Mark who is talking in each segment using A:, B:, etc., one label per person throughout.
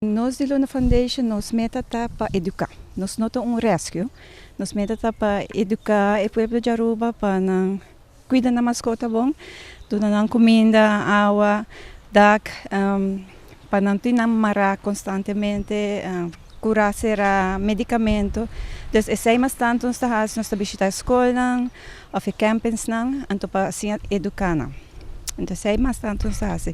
A: Nos di Luna Foundation, nos meta ta pa educa. Nos no ta un rescue. Nos meta ta pa educa e pueblo di Aruba pa nan cuida nan mascota bon, duna nan cuminda, awa, dak, pa nan tin nan mara constantemente, cura sera, medicamento. Dus esey mas tanto nos ta haci, nos ta bishita scolnan of e campingsnan, anto pa asina educa nan. Anto esey mas tanto nos ta haci.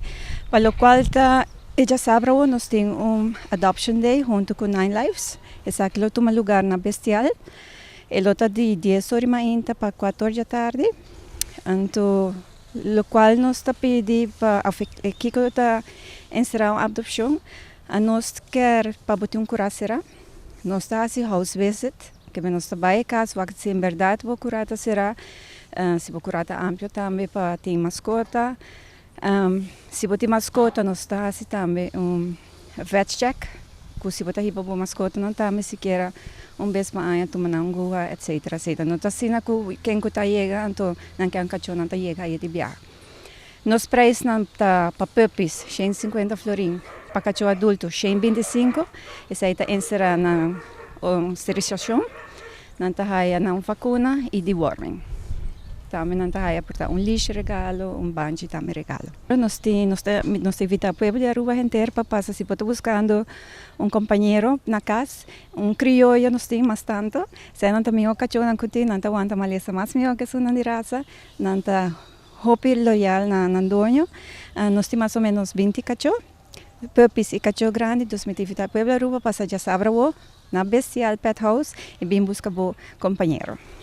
A: Pa locual ta e diasabra awo, nos tin un adoption day hunto cu Nine Lives. Esaki lo tuma lugar na Bestial. E lo ta di 10 or mainta pa 4 or di atardi. Anto locual nos ta pidi pa kico ta encera un adopcion, a nos kier pa bo tin un cura sera. Nos ta haci house visit, cu nos ta bay cas wak si en berdad bo cura ta sera, si bo cura ta amplio tambe pa tin mascota. Si bo tin mascota, nos ta haci tambe un vet check, cu si bo ta hiba bo mascota nan tambe sikiera un bes pa aña tuma nan aguha, etc. Etc. No ta asina cu ken cu ta yega, anto nan kier un cacho, nan ta yega ey di biaha. Nos prijsnan ta pa puppies 150 florin, pa cacho adulto 125. Esey ta encera nan un sterilisacion, nan ta haya nan vacuna y deworming. Tambe nan ta haya por ta un leash regalo, un banchi tambe regalo. Nos ta invita pueblo di Aruba henter pa pasa si bo ta buscando un compañero na cas, un crioyo nos tin mas tanto. Esey nan ta miho cachonan cu tin, nan ta wanta malesa mas miho cu esunnan di rasa, nan ta hopi loyal na nan doño. Nos tin mas o menos 20 cacho, puppies y cacho grandi, dus mi ta invita pueblo Aruba pasa diasabra awo na Bestial Pet House y bin busca bo compañero.